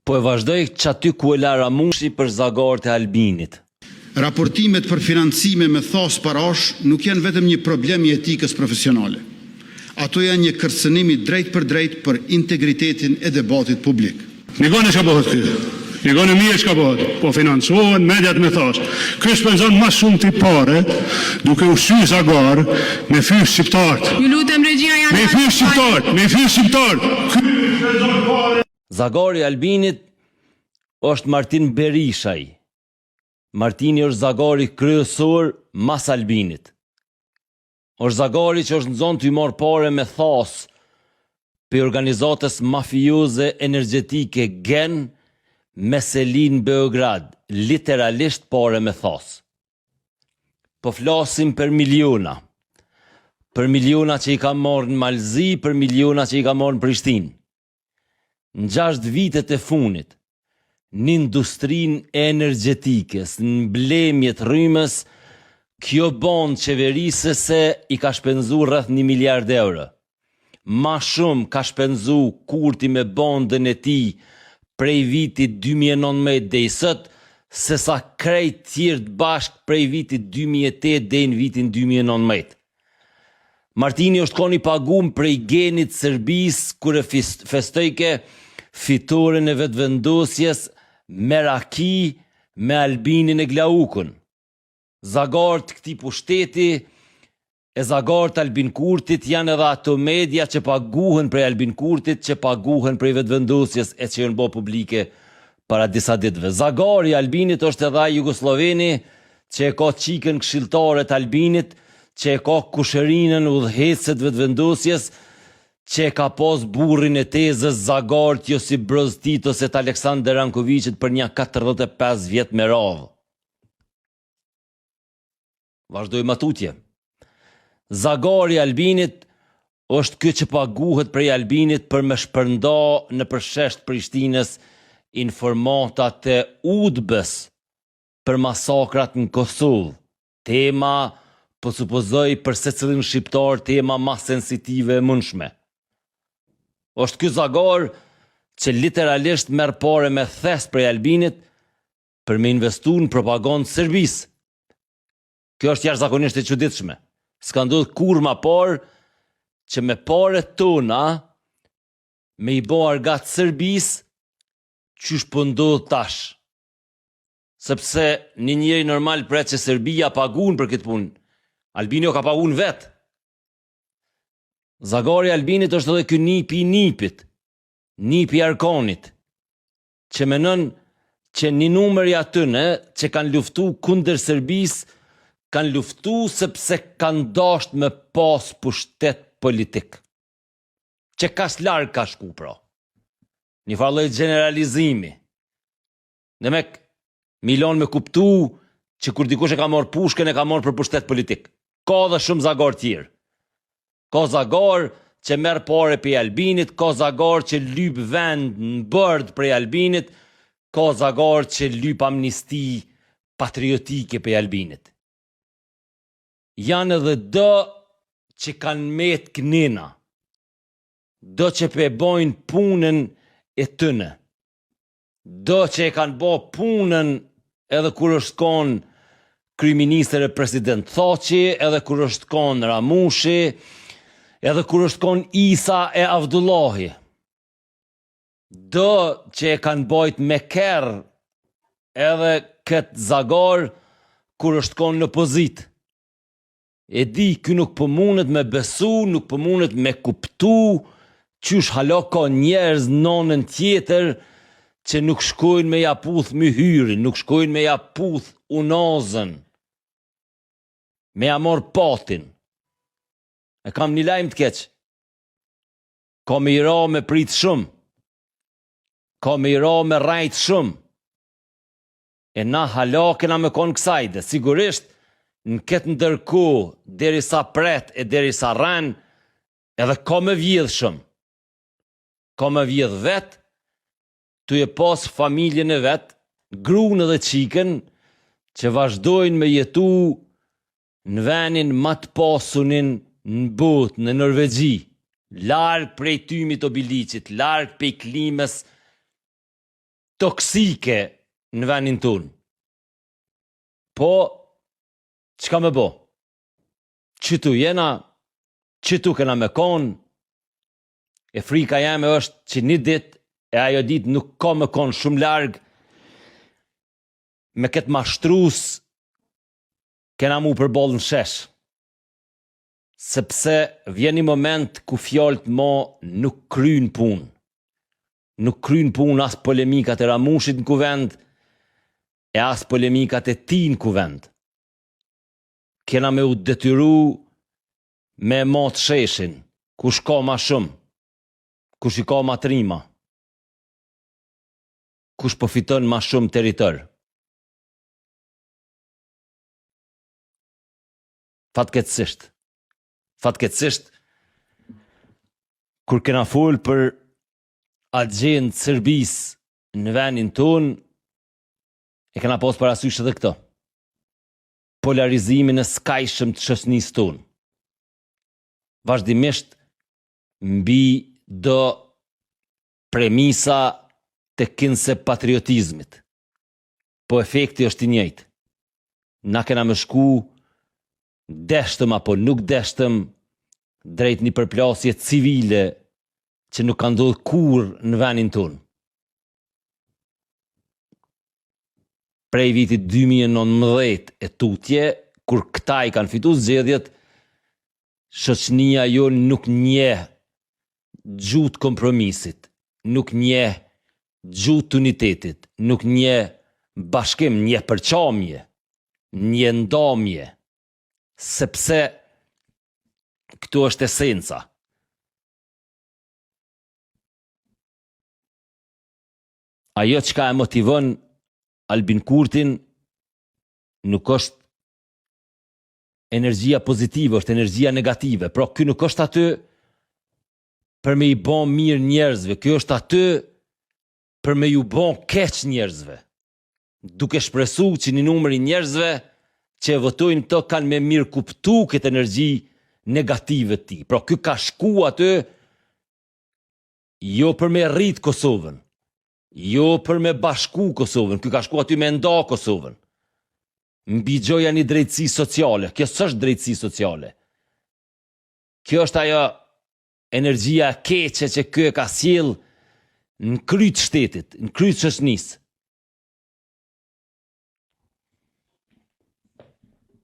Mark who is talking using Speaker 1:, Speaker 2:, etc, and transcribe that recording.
Speaker 1: Po e vazhdoj qaty ku e la Ramushi për zagarët e Albinit.
Speaker 2: Raportimet për financime me thasë parash nuk janë vetëm një problem i etikës profesionale. Ato janë një kërcënim i drejtpërdrejtë për integritetin e debatit publik.
Speaker 3: Dëgjoni çka po thotë ky. Dëgjoni mirë çka po thotë. Po financohen mediat me thasë. Ky shpenzon më së shumti pare duke ushqyer zagarë me fy shqiptarët.
Speaker 4: Ju lutem, regjia janë
Speaker 3: Me fy shqiptarët, me fy shqiptarët. Ky shpenzon pare.
Speaker 1: Zagari i Albinit është Martin Berishaj. Martini është zagari kryesor mas Albinit. Është zagari që është nxonë tu i marrë pare me thasë prej organizatës mafioze energjetike GEN me seli n'Beograd, literalisht pare me thasë. Po flasim për miliona. Për miliona që i ka marrë në Mal t'Zi, për miliona që i ka marrë në Prishtinë. Në 6 vitet e funit, në industrinë energjetikës, në blemje të rrymës, kjo bandë qeverisëse i ka shpenzu rreth 1 miliard euro. Ma shumë ka shpenzu Kurti me bandën e tij prej vitit 2019 deri sot, se sa krejt tjerët bashkë prej vitit 2008 deri në vitin 2019. Martini është kon i pagum prej GEN-it Serbisë kur e festojke fitoren e vetëvendosjes me raki me Albinin e Glaukun. Zagar të këtij pushteti e zagar të Albin Kurtit janë edhe ato media që paguhen prej Albin Kurtit, që paguhen prej vetëvendosjes e që janë bo publike para disa ditëve. Zagari i Albinit është edhe ai Jugoslloveni që e ka qikën këshilltare të Albinit, që e ka kushërinën udhëheqëse të vetëvendosjes, që e ka pas burrin e tezës zagar të Josip Broz Titos e të Aleksandër Rankoviqit për nja 45 vjet me radhë. Vazhdojmë tutje. Zagari i Albinit është ky që paguhet prej Albinit për me shpërnda nëpër shesh të Prishtinës informatat e UDB-s për masakrat në Kosovë. Tema, po supozoj për secilin shqiptar, tema ma sensitive e mundshme. Është ky zagar që literalisht merr pare me thes prej Albinit për me investu në propagandë Serbisë. Kjo është jashtëzakonisht e çuditshme. S'ka ndodhur kurrë ma parë që me pare tona me i bo argat Serbisë qysh po ndodh tash. Sepse një njeri normal pret që Serbia pagun për këtë punë. Albini o ka pagun vetë. Zagari i Albinit është edhe ky nipi i nipit, nipi i Arkonit, që menon që një numër i atyne që kanë luftu kundër Serbisë, kanë luftu sepse kanë dasht me pas pushtet politik. Që kas larg ka shku pra. Një farë lloj gjeneralizimi. Demek, Milon me kuptu që kur dikush e ka marrë pushkën e ka marrë për pushtet politik. Ka dhe shumë zagar tjerë. Ka zagar që merr pare prej Albinit, ka zagar që lyp vend në bord prej Albinit, ka zagar që lyp amnisti patriotike prej Albinit. Janë edhe do që kanë met kënena, do që pe bojnë punën e tyne, do që e kanë bo punën edhe kur është konë kryeministër e president Thaçi, edhe kur është konë Ramushi, edhe kur është konë Isa e Avdullahi. Do që e kanë bajt me kerr edhe këtë zagar kur është konë në pozitë. E di, ky nuk po mundet me besu, nuk po mundet me kuptu, qysh hala ka njerëz n'anën tjetër që nuk shkojnë me ja puth myhyrin, nuk shkojnë me ja puth unazën, me ja marr patin. E kam një lajm të keq. Ka me i ra me prit shumë. Ka me i ra me rrejt shumë. E na hala kena me konë kësajde. Sigurisht, në këtë ndërkohë, derisa pret e derisa rren, edhe ka me vjedh shumë. Ka me vjedh vet, tu e pas familjen e vet, gruan edhe qikën, që vazhdojnë me jetu në venin ma të pasunin në botë, në Norvegji, larg prej tymit Obiliqit, larg prej klimës. toksike në venin tonë. Po, çka me bo? Qitu jena, qitu kena me konë, e frika jeme është që një dit, e ajo dit nuk ka me konë shumë larg, me këtë mashtrus, kena mu përballë në shesh. Sepse vjen një moment ku fjalët mo nuk kryn punë. Nuk kryn punë as polemikat e Ramushit në kuvend, e as polemikat e tij në kuvend. Kena me u detyru me matë sheshin, kush ka ma shumë, kush i ka ma trima, kush po fiton ma shumë territor. Fatkeqësisht. Fatkeqësisht kur kena fol për agjendë të Serbisë në vendin tonë, e kena pas parasysh edhe këto. Polarizimin e skajshëm të shoqënisë tonë. Vazhdimisht mbi do premisa të kinse patriotizmit. Po efekti është i njëjtë. Na kena me shku deshtëm apo nuk deshtëm drejt një përplasje civile që nuk ka ndodhur kurrë në vendin tonë. Prej vitit 2019 e tutje, kur këta i kanë fitu zgjedhjet, shoqënia jonë nuk njeh gjuhë të kompromisit, nuk njeh gjuhë të unitetit, nuk njeh bashkim, njeh përçamje, njeh ndamje, sepse këtu është esenca. Ajo çka e motivon Albin Kurtin nuk është energjia pozitive, është energjia negative. Pra, ky nuk është aty për me i bo mirë njerëzve, ky është aty për me ju bo keq njerëzve. Duke shpresu që një numër i njerëzve që e votojnë këto kanë me mirëkuptu këtë energji negative të tij. Pra, ky ka shku aty jo për me rrit Kosovën, jo për me bashku Kosovën, ky ka shku aty me nda Kosovën. Mbi gjoja një drejtësi sociale, kjo s'është drejtësi sociale. Kjo është ajo energjia e keqe që ky e ka sjell në kry të shtetit, në kry të shoqënisë.